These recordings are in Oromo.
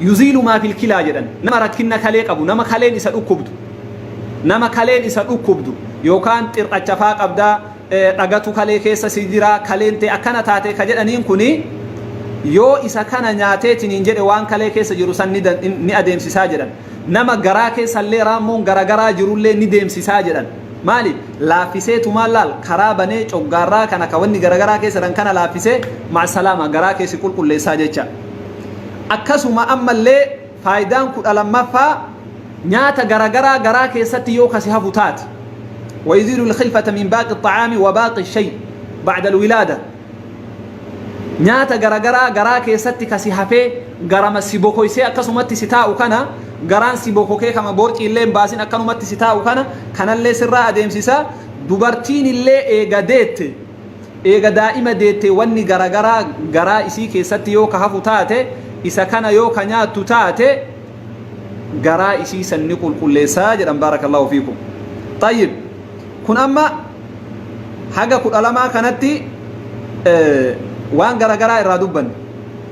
Yuziilu maa fil kilaa jedhan. Nama rakkinna kalee qabu, nama kaleen isa dhukkubdu, nama kaleen isa dhukkubdu yookaan xir'acha faa qabdaa, dhagatu kalee keessa si jira, kaleen tee akkana taate ka jedhaniin kuni, yoo isa kana nyaateetiniin jedhe waan kalee keessa jiru san ni adeemsisaa jedhan. Nama garaa keessallee raammoon garagaraa jirullee ni deemsisaa jedhan. Maali? Laaffiseetumaan laal karaa banee coggaarraa kana ka wanni garagaraa keessa jiran kana laaffisee ma'asalaama garaa keessi qulqulleessaa jecha. Akkasuma ammallee faayidaan 12ffaa, nyaata garagaraa garaa keessatti yoo kasi hafu taate, ويزيل الخلفة من باقي الطعام وباقي الشيء بعد الولادة. Nyaata garagaraa garaa keessatti kasi hafee garama si bokoysee akkasumatti si taa'u kana, garaan si bokokee kama borcii illee hin baasin akkanumatti si taa'u kana, kanallee sirraa adeemsisa. Dubartiin illee eega deette, eega daa'ima deette, wanni garagaraa garaa isii keessatti yoo ka hafu taate, isa kana yoo ka nyaattu taate, garaa isii san ni qulqulleessaa jedhan. Baarakallahu fiikum. Tayyib, kun amma haga 12 kanatti waan garagaraa irraa dubbanne,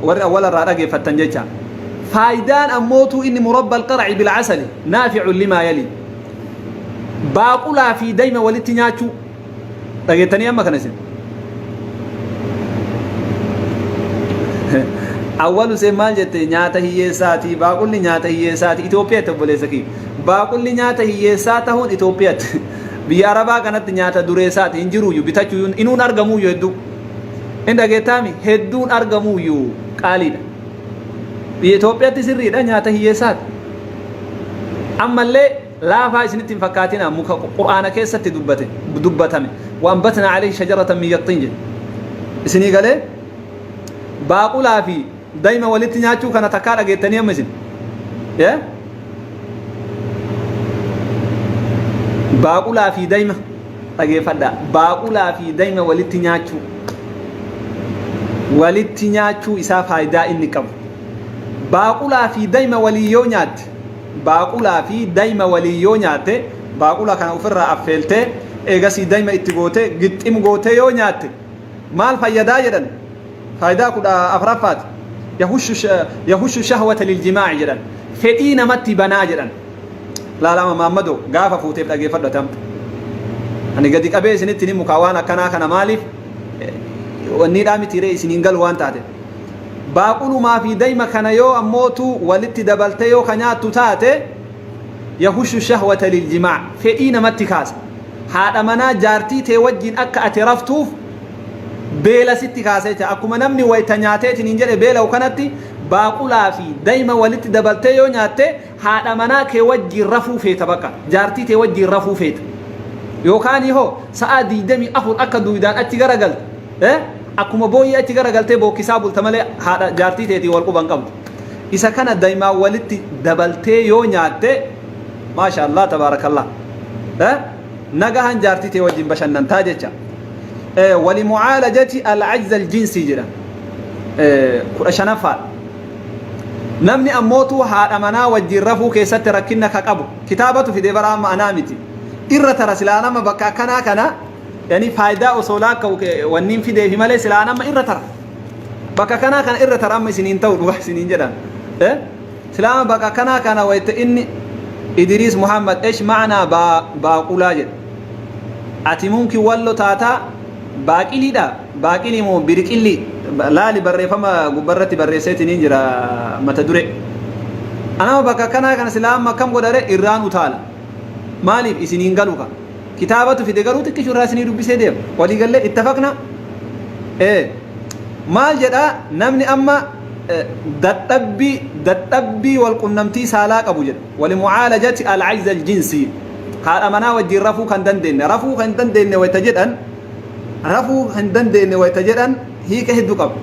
warri awwala irraa dhageeffattan jecha. Faayidaan ammootuu inni murabba alqarci bilcasali naaficun limaa yali. Baaqulaa fi dayma walitti nyaachuu dhageettanii amma kana isin awwalu seen maal jette? Nyaata hiyyeessaati baaqulli, nyaata hiyyeessaati Itoophiyaatti. Obboleessa kiyya, baaqulli nyaata hiyyeessaa tahuun Itoophiyaatti. Biyya Arabaa kanatti nyaata dureessaati, hin jiruuyyu, bitachuu inuun argamuuyyu hedduu hin dhageettaami, hedduun argamuuyyu qaaliidha. Biyya Itoophiyaatti sirriidha, nyaata hiyyeessaati. Ammallee laafaa isinitti hin fakkaatina, muka Qur'aana keessatti dubbate dubbatame. Wa anbatnaa alayhi shajaratan min yaxxiin jedhe. Isinii galee? Baaqulaa fi dayma walitti nyaachuu kana takkaa dhageettanii amma isin? Baaqulaa fi dayma dhageeffadhaa. Baaqulaa fi dayma walitti nyaachuu. Walitti nyaachuu isaa faayidaa inni qabu. Baaqulaa fi dayma walii yoo nyaatte, baaqulaa fi dayma walii yoo nyaatte, baaqula kana ofirraa affeeltee eegasii dayma itti gootee gixxim gootee yoo nyaatte maal fayyadaa jedhan? Faayidaa 14ffaati. Yahushu shahwata liljimaa'i jedhan. Fedhii namatti banaa jedhan. Laalama Maammadoo, gaafa fuuteef dhageeffadhu ati amma. Ani gadi qabee isinitti ni mukaa waan akkanaa kana, maaliif wanniidhaa miti ree, isiniin galu waan taate. Baaqulumaa fi dayma kana yoo ammootu walitti dabaltee yoo ka nyaattu taate, yahushu shahwata liljimaa, fedhii namatti kaasa. Haadha manaa jaartii tee wajjin akka ati raftuuf beela sitti kaasa jecha. Akkuma namni wayta nyaateetiin hin jedhe beela'u kanatti, baaqulaa fi dayma walitti dabaltee yoo nyaatte, haadha manaa kee wajjin rafuu feeta, bakka jaartii tee wajjin rafuu feeta. Yookaan hoo sa'aa 24 akka duwidaan achi garagalte, akkuma booyyee achi garagaltee bookkisaa bulta malee haadha jaartii teetii wal quban qabdu. Isa kana daymaan walitti dabaltee yoo nyaatte, maasha Allah tabaarakallah, nagahan jaartii tee wajjin bashannantaa jecha. Walimucaalajati alcajza aljinsii jedha, 15ffaadha. Namni ammootuu haadha manaa wajjin rafuu keessatti rakkinna ka qabu, kitaabatu fide bara, amma anaa miti irra tara. Silaa nama bakka akkanaa kana yani faayidaa osoo laakka'u wanniin fideefi malee, silaa nama irra tara, bakka kanaa kana irra tara. Amma isiniin ta'u, dhugaa isiniin jedhan. Silaa bakka kanaa kana wayta inni Idriis Muhammad esh ma'anaa baaqulaa jedhe. Ati mumkin wallo taataa baaqiliidha, baaqilii moo biriqillii? Laali, barreeffama gubbarratti barreesseetiniin jira mata dure. Anama bakka kanaa kana silaa amma akkam godhare, irraan utaala. Maaliif isiniin galu ka kitaabatu fide, garuu xiqqishu irraa isinii dubbisee deema. Walii gallee ittafaqna. Maal jedha? Namni amma dadhabbii wal qunnamtii saalaa qabu jedha. Walimucaalajati alcajza aljinsii, haadha manaa wajjin rafuu kan dandeenye, rafuu kan dandeenye wayta jedhan, rafuu hin dandeenye wayta jedhan hiika hedduu qaba.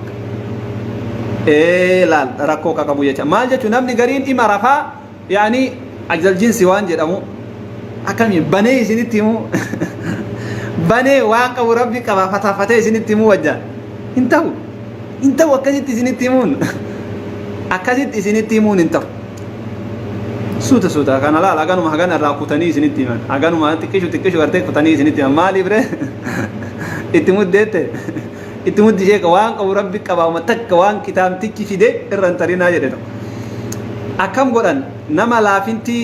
Laal, rakkoo ka qabu jecha maal jechuun, namni gariin ima rafaa, yaani ajzal jinsi waan jedhamu akkamii banee isinitti himu, banee waan qabu rabbi qaba fataafatee isinitti himuu wajjaan hin ta'u, hin ta'u. Akkasitti isinitti himuun, akkasitti isinitti himuun hin ta'u. Suuta suuta kana laal, haganuma hagana irraa kutanii isinitti himan, haganuma xiqqishu xiqqishu gartee kutanii isinitti himan. Maaliif ree itti muddeette? Itti muddishee waan qabu rabbi qaba, uma takka waan kitaabtichi fide irra hin tarinaa jedhe tokko. Akkam godhan nama laafinti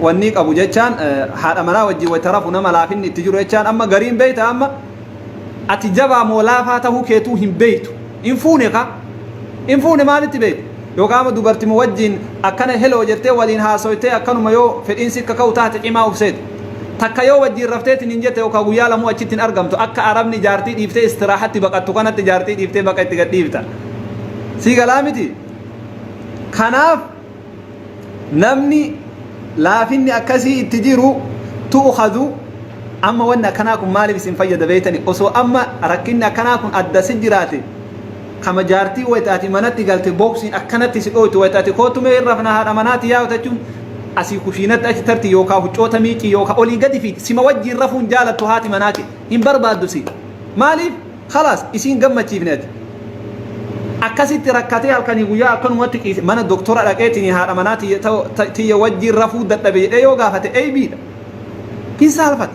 wannii qabu jechaan haadha manaa wajjin wayta rafu nama laafinni itti jiru jechaan amma gariin beeyta amma ati jabaa moo laafaa tahuu keetuu hin beeytu hin fuune ka hin fuune maalitti beeyta yookaan amma dubartima wajjin akkana heloo jettee waliin haasoytee akkanuma yoo fedhiin sikka ka'u taate cimaa uf seete takka yoo wajjin rafteetiin hin jette yookaan guyyaa lamuu achitti hin argamtu akka arabni jaartii dhiiftee istiraaxatti baqattu kanatti jaartii dhiiftee baqa itti gad dhiifta sii galaa miti. Kanaaf namni laafinni akkasii itti jiru tu'ukhadhu amma wanni akkanaa kun maaliif isin fayyada beeytani osoo amma rakkinni akkanaa kun adda si jiraate kama jaartii wayta ati manatti galte booksiin akkanatti si dhooytu wayta ati kootu mee irra rafna haadha manaati yaa jechuun asii kushiinatti achi tarti yookaa huccoota miicii yookaa olii gadi fiiti sima wajjiin rafuun jaalattu haati manaati hin barbaaddu si maaliif Khalaas isiin gammachiifne ati. Akkasitti rakkatee halkanii guyyaa akkanumatti qiise mana doktora dhaqeetiin haadha manaa tiyya tiyya wajjiin rafuu dadhabe jedhee yoo gaafate eeybiidha. Hin saalfata.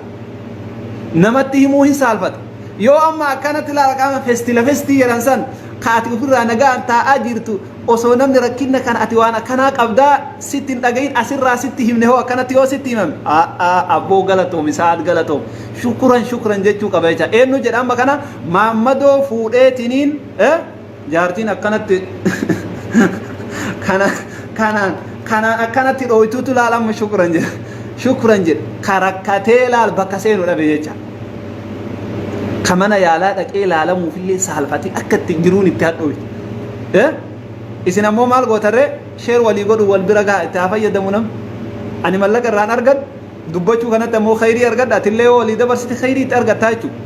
Namatti himuu hin saalfata. Yoo amma akkanatti laala qaama festila festii jedhan san ka ati ofirraa nagaan taa'aa jirtu osoo namni rakkinna kana ati waan akkanaa qabdaa sitti hin dhagahin asirraa sitti himne hoo akkanatti yoo sitti himame a'aa abboo galatoomi sa'aad galatoom Shukran shukran jechuu qaba jecha. Eenyu jedha amma kana maammadoo fuudheetiniin jaartiin akkanatti kana kanaan kanaan akkanatti dhooytuutu laal amma shukran jedha. Shukran jedha. Ka rakkatee laal bakka seenu dhabe jecha. Ka mana yaalaa dhaqee laalamuufillee saalfatee akka ittiin jiruun itti hadhooytu. Isin ammoo maal gootarree sheer walii godhu wal bira gaha itti haa fayyadamu nam. Ani mallaqa irraan argadhu Dubbachuu kanatti ammoo khayrii argadha atillee yoo walii dabarsite khayrii itti argattaa jechuudha.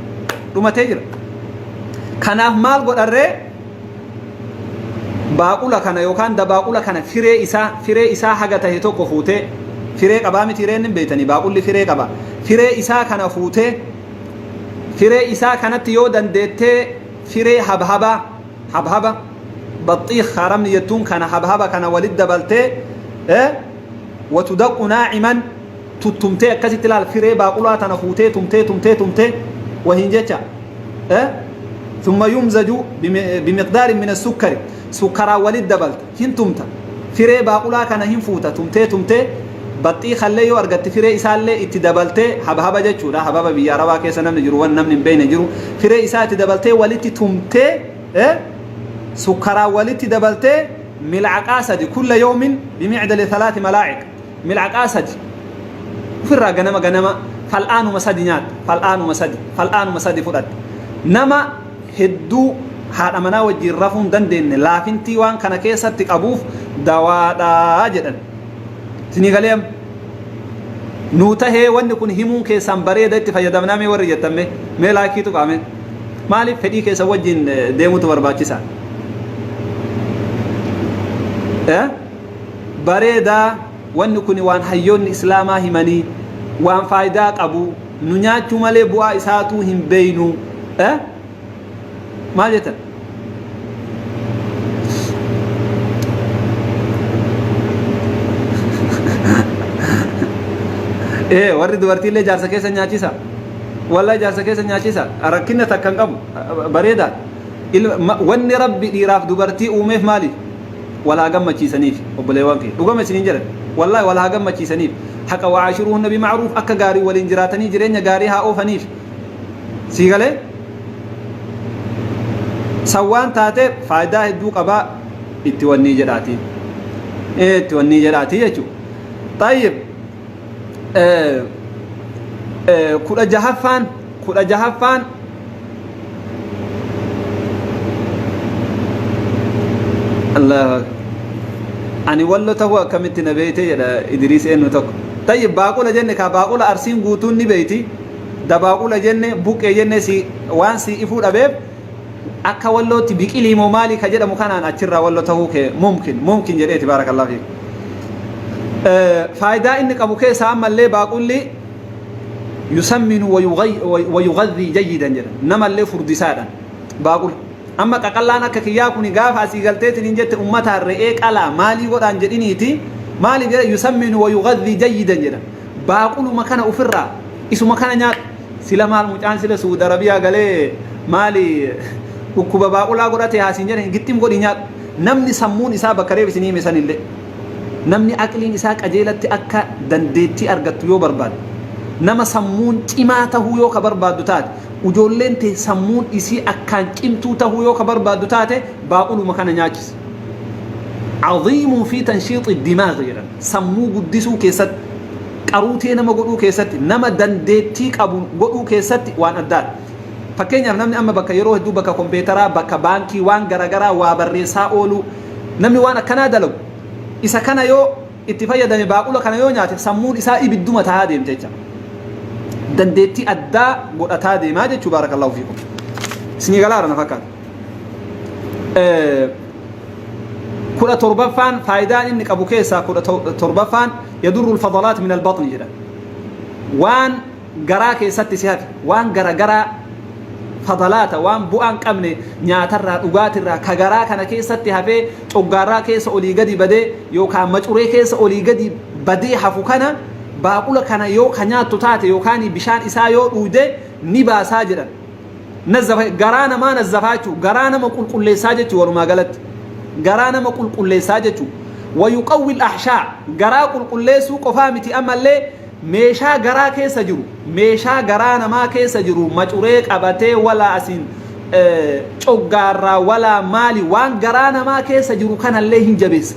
Dhumatee jira. Kanaaf maal godharree baaqula kana yookaan dabaaqula kana firee isaa firee isaa haga tahe tokko fuutee firee qabaa miti reen hin beektanii baaqulli firee qaba firee isaa kana fuutee firee isaa kanatti yoo dandeettee firee habhabaa habhaba baxxiix haramni jettuun kana habhaba kana walitti dabaltee watudaqu naaciman tuttumtee akkasitti laal firee baaqulaa tana fuutee tumtee tumtee tumtee wahiin jecha ثم يمزج بمقدار من السكر سكرا ولد دبلت hin tumta firee baaqulaa kana hin fuuta tumtee tumtee baxxii kallee yoo argatte firee isaallee itti dabaltee habhaba jechuudha hababa biyya arabaa keessa namni jiru wan namni hin beekne jiru firee isaa itti dabaltee walitti tumtee sukkaraa walitti dabaltee milcaqaa sadi kulla yawmin bimicdali thalaati malaaciq milcaqaa sadi ofirraa ganama ganama fal'aanuma sadi nyaatta fal'aanuma sadi fal'aanuma sadi fudhatta nama hedduu haadha manaa wajjiin rafuu hin dandeenye laafintii waan kana keessatti qabuuf dawaadhaa jedhan isinii galee amma nuu tahee wanni kun himuun keessaan bareeda itti fayyadamnaa mee warri jettan mee mee laakiitu qaame maaliif fedhii keessan wajjin deemutu barbaachisa Bareedaa wanni kuni waan hayyoonni islaamaa himanii waan faayidaa qabu nu nyaachuu malee bu'aa isaatuu hin beeynu maal jettan ee warri dubartiillee jaarsa keessa nyaachisa wallahi jaarsa keessa nyaachisa rakkina takka hin qabu bareedaa Wanni Rabbi dhiiraaf dubartii uumeef maaliif? Wal haa gammachiisaniif obboleewwan kiyya. Dhugama isiniin jedhan. Wallaahi wal haa gammachiisaniif. Haqa wa'aashiruuhunna bima'ruuf akka gaarii waliin jiraatanii jireenya gaarii haa oofaniif. Sii galee? San waan taateef faayidaa hedduu qabaa itti wannii jedhaatii. Itti wannii jedhaatii jechuudha. Xayyib. 16ffaan 16ffaan Allahu ani wallo ta'uu akkamitti na beeyte jedha Idriis eenyu tokko. Tayyib baaqula jenne kaa baaqula arsiin guutuun ni beeyti. Dabaaqula jenne buqqee jenne si waan si ifuu dhabeef akka wallootti biqilii moo maalii ka jedhamu kanaan achirraa wallo ta'uu kee mumkin mumkin jedheeti baarakallahu fiik. Faayidaa inni qabu keessaa ammallee baaqulli yusamminu wayughadhii jayyidan jedha namallee furdisaadhaan baaqula. Amma qaqallaan akka kiyyaa kuni gaafa asii galteetiin hin jette ummataan re'ee qalaa maalii godhaan jedhiniiti maaliif jedha yusamminu wayughadhii jayyidan jedha baaquluma kana ofirraa isuma kana nyaadhu Sila maal mucaan sila Suudi Arabiyaa galee maali dhukkuba baaqulaa godhate haasiin jedhan gixxim godhi nyaadhu. Namni sammuun isaa bakka reef isinii hime sanillee. Namni aqliin isaa qajeelatti akka dandeettii argattu yoo barbaadde, nama sammuun cimaa tahuu yoo ka barbaaddu taate, ujoolleen tee sammuun isii akkaan cimtuu tahuu yoo ka barbaaddu taate, baaquluma kana nyaachisi. Caziimun fi tanshiixi dimaaghi jedhan. Sammuu guddisuu keessatti, qaruutee nama godhuu keessatti, nama dandeettii qabu godhuu keessatti waan addaadha. Fakkeenyaaf, namni amma bakka yeroo hedduu bakka kompiitaraa, bakka baankii, waan garagaraa waa barreessaa ooluu, namni waan akkanaa dalagu, isa kana yoo itti fayyadame, baaqula kana yoo nyaate, sammuun isaa ibidduma tahaa deemte jecha. Dandeettii addaa godhataa deemaa jechuu. Baarakallahu fiikum. Isinii galaara na fakkaata. 17ffaan, faayidaan inni qabu keessaa 17ffaan, yadurru alfadalaat min albaxni jedha. Waan garaa keessatti si hafe, waan garagaraa, fadalaata, waan bu'aan qabne, nyaatarraa, dhugaatirraa ka garaa kana keessatti hafee coggaarraa keessa olii gadi badee yookaan macuree keessa olii gadi badee hafu kana, baaqula kana yoo ka nyaattu taate yookaan bishaan isaa yoo dhuyde, ni baasaa jedhan. Nazzafa, garaa namaa nazzafaa jechuu, garaa nama qulqulleessaa jechuu, walumaa galatti garaa nama qulqulleessaa jechuu. Wayuqawwi al-ahshaa, garaa qulqulleessuu qofaa miti, ammallee meeshaa garaa keessa jiru, meeshaa garaa namaa keessa jiru, macuree qabatee walaa asiin coggaarraa walaa maali, waan garaa namaa keessa jiru kanallee hin jabeessa.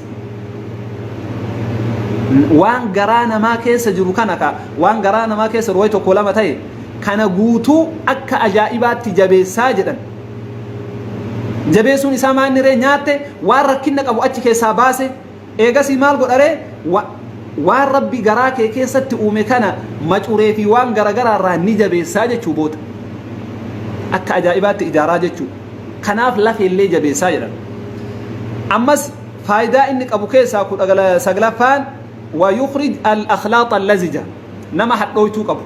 Waan garaa namaa keessa jiru kana, ka waan garaa namaa keessa jiru wayi tokko lama ta'e kana guutuu akka ajaa'ibaatti jabeessaa jedhan. Jabeessuun isaa maal ree? Nyaatte, waan rakkinna qabu achi keessaa baase. Eegasii maal godharee? Waan Rabbi garaa kee keessatti uume kana macuree fi waan garagaraa irraa ni jabeessaa jechuu. Booda akka ajaa'ibaatti ijaaraa jechuu. Kanaaf lafeellee jabeessaa jedhan. Ammas faayidaa inni qabu keessaa 19ffaan, ويخرج الأخلاط اللزجة. Nama hadhooytuu qabu,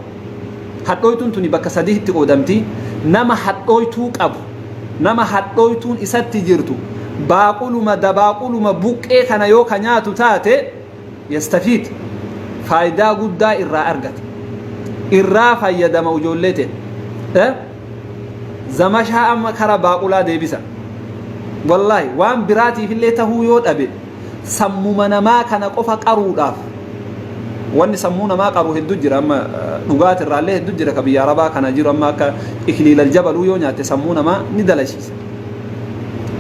hadhooytuun tuni bakka sadiitti qoodamti, nama hadhooytuu qabu, nama hadhooytuun isatti jirtu, baaquluma dabaaquluma buqqee kana yoo ka nyaatu taate, يستفيد, faayidaa guddaa irraa argata, irraa fayyadama. Ijoollee ta'e zamashaa amma kara baaqulaa deebisa. Wallaahi, waan biraatiif illee tahuu yoo dhabe, sammuma namaa kana qofa qaruudhaaf. Wanni sammuu namaa qaru hedduu jira. Amma dhugaatirraallee hedduu jira ka biyya arabaa kana jiru. Amma akka ikliilal jabaluu yoo nyaatte, sammuu namaa ni dalashiisa.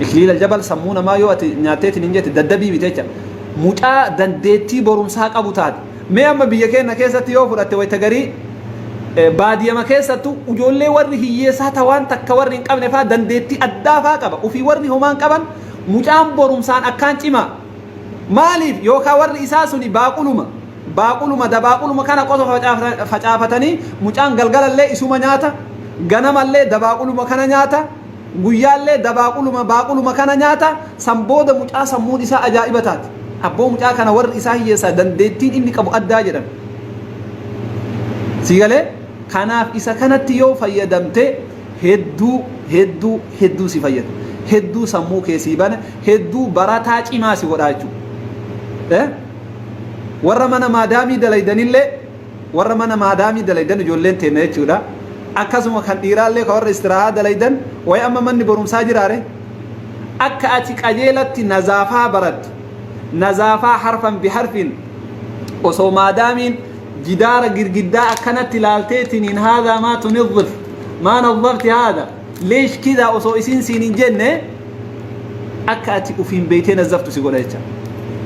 Ikliilal jabal sammuu namaa yoo ati nyaatteetiin hin jette, daddabii miti jecha, mucaa dandeettii barumsaa qabu taate. Mee amma biyya keenya keessatti yoo fudhatte, wayita garii baadiyama keessattu ijoollee warri hiyyeessaa ta waan takka warri hin qabne faa dandeettii addaa faa qaba. Ufii warri homaan qaban, mucaan barumsaan akkaan cimaa. Maaliif? Yookaan warri isaa suni baaquluma dabaaquluma kana qofa facaafatanii, mucaan galgalallee isuma nyaata, ganamallee dabaaquluma kana nyaata, guyyaallee dabaaquluma baaquluma kana nyaata. San booda mucaa sammuun isaa ajaa'iba taate. Abboo, mucaa kana warri isaa hiyyeessaa, dandeettiin inni qabu addaa jedhan. Si galee? Kanaaf isa kanatti yoo fayyadamte, hedduu hedduu hedduu si fayyada, hedduu sammuu kee sii bana, hedduu barataa cimaa si godhaa jechuudha. Warra mana maadaamii dalaydanillee, warra mana maadaamii dalaydan, ijoolleen teenna jechuudha. Akkasuma kan dhiiraallee, ka warra istiraahaa dalaydan wayi, amma manni barumsaa jiraare, akka ati qajeelatti nazaafaa barattu, nazaafaa harfan biharfin, osoo maadaamiin jidaara girgiddaa akkanatti ilaalteetiniin "هذا ما تنظف، ما نظفت هذا، ليش كذا" osoo isiin siin hin jenne, akka ati ufiin beeytee nazzaftu si godha jecha.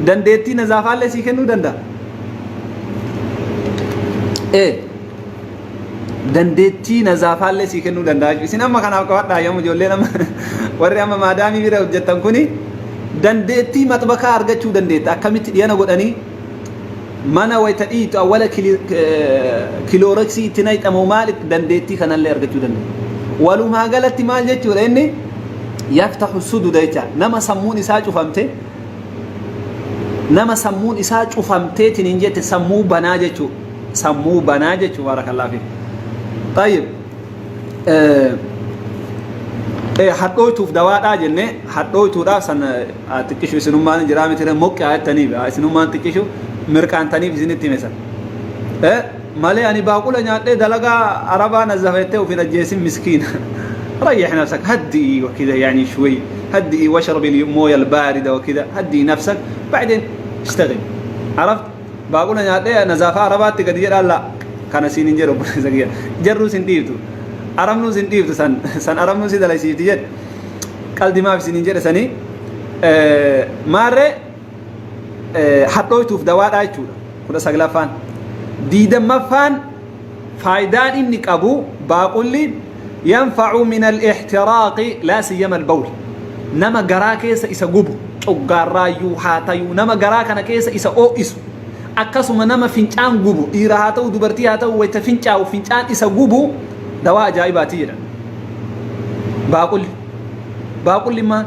Dandeettii nazaafaallee sii kennuu danda'a. Ee, dandeettii nazaafaallee sii kennuu danda'a. Isin amma kanaaf qabadhaa. Yommuu ijoolleen amma warri amma maadaamii bira hojjettan kuni, dandeettii maxbakaa argachuu dandeetta. Akkamitti dhiyana godhanii mana wayita dhiitu, awwala kilooreksii itti naqxamu maal, dandeettii kanallee argachuu dandeetta. Walumaa galatti maal jechuudha? Inni يفتح السدود jecha. Nama sammuun isaa cufamte, nama sammuun isaa cufamteetiin hin jette, sammuu banaa jechuu, sammuu banaa jechuu. بارك الله فيك. طيب, hadhooytuuf dawaadhaa jenne. Hadhooytuudhaaf san xiqqishu isinummaan jiraa miti moqqee jettaniif, isinummaan xiqqishu mirqaantaniif isinitti hime san malee, ani baaqula nyaadhee dalagaa arabaa nazzafettee ufin ajjeesin. Miskiina, ريح نفسك، هدئي وكذا، يعني شوي هدئي واشربي المويه البارده وكذا، هدئي نفسك، بعدين اشتغل. Arafti baaqula nyaadhee nazaafaa arabaatti gadi jedhaan laa kana siin hin jedhu obboleessa kiyya. Jarruu sin dhiiftu. Arabnuu sin dhiiftu san san arabnuu si dalaysiifti jedhe. Qaldi maaf isin hin jedhe sanii. Maarree hadhooytuuf dawaadhaa jechuudha. 19ffaan. 20ffaan faayidaan inni qabu baaqulli yanfa'u min al-ihtiraaqi laa siyyama al-bawl. Nama garaa keessa isa gubu coggaarraayyuu haa tayuu nama garaa kana keessa isa oo'isu akkasuma nama fincaan gubu dhiira haa ta'u dubartii haa ta'u wayta fincaa'u fincaan isa gubu dawaa ajaa'ibaati jedhan. Baaqulli. Baaqulli maal?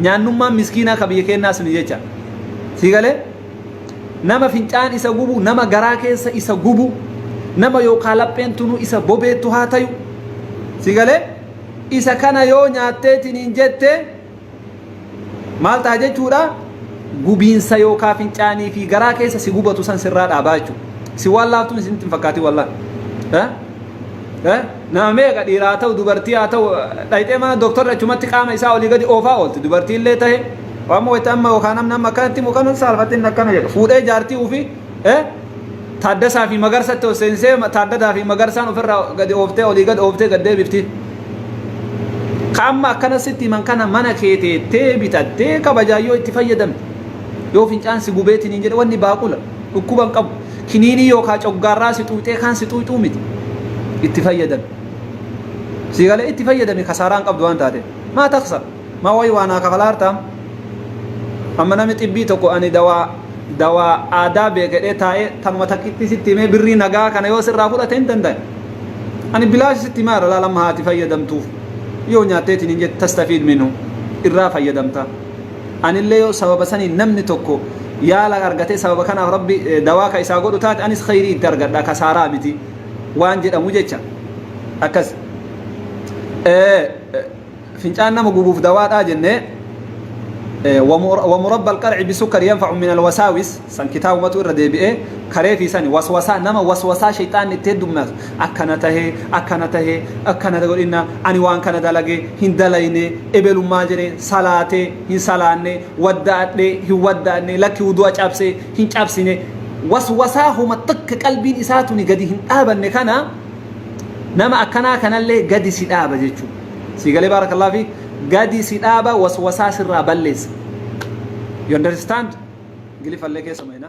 Nyaannummaan miskiinaa ka biyya keennaa suni jecha. Sii galee? Nama fincaan isa gubu, nama garaa keessa isa gubu, nama yookaa lapheen tunuu isa bobeettu haa tayu. Si galee? Isa kana yoo nyaatteetiniin jette maal ta'a jechuudha? Gubiinsa yookaa fincaanii fi garaa keessa si gubatu san sirraa dhaabaa jechuudha. Si waan laaftuun isinitti hin fakkaatin wallahi. Eh? Eh? Nama meeqa dhiira haa ta'u dubartii haa ta'u dhayxee mana doktorri achumatti qaama isaa olii gadi oofaa oolti dubartii illee tahe amma wayita amma yookaan namni amma akkanatti himu kana saalfatiin akkana jedha fuudhee jaartii ofii eh? Taaddasaa fi Magarsatti ol seensee Taaddataa fi Magarsaan ofirraa gadi ooftee olii gadi ooftee gad deebifti. Ka amma akkana sitti himan kana mana kee teettee bitattee kabajaa yoo itti fayyadamte yoo fincaan si gubeetiin hin jedhe wanni baaqula dhukkuba hin qabu. Kiniinii yookaa coggaarraa si xuuxee kaan si xuuxuu miti. Itti fayyadami. Sii galee itti fayyadami kasaaraa hin qabdu waan taate. Maa taksar? Maa wayi waa naa kafalaa hartaam? Amma namni xibbii tokko ani dawaa dawaa aadaa beekedhee taa'ee tanuma takkitti sitti himee birrii nagaa kana yoo sirraa fudhate hin danda'e. Ani bilaash sitti himaa irra laala amma haati fayyadamtuuf yoo nyaatteetiin hin jette tastafiid minhu irraa fayyadamta. Anillee yoo sababa saniin namni tokko yaala argatee sababa kanaaf Rabbi dawaa ka isaa godhu taate anis khayrii itti argadha kasaaraa miti waan jedhamu jecha akkas fincaan nama gubuuf dawaadhaa jennee ومربى القرع بسكر ينفع من الوساوس san kitaabumatu irra deebi'ee karee fi sani waswasaa nama waswasaa shayxaanni itti heddummaatu akkana tahee akkana tahee akkana godhinna ani waan kana dalage hin dalayne ebelu maal jedhe salaatee hin salaanne wadda'adhe hin wadda'anne lakki wudu'a cabse hin cabsine waswasaa homa takka qalbiin isaa tuni gadi hin dhaabanne kana nama akkanaa kanallee gadi si dhaaba jechuudha. Si galee baarakallahu fi gadi si dhaaba waswasaa sirraa balleessa. You understand? Ingiliffallee keessa mayna.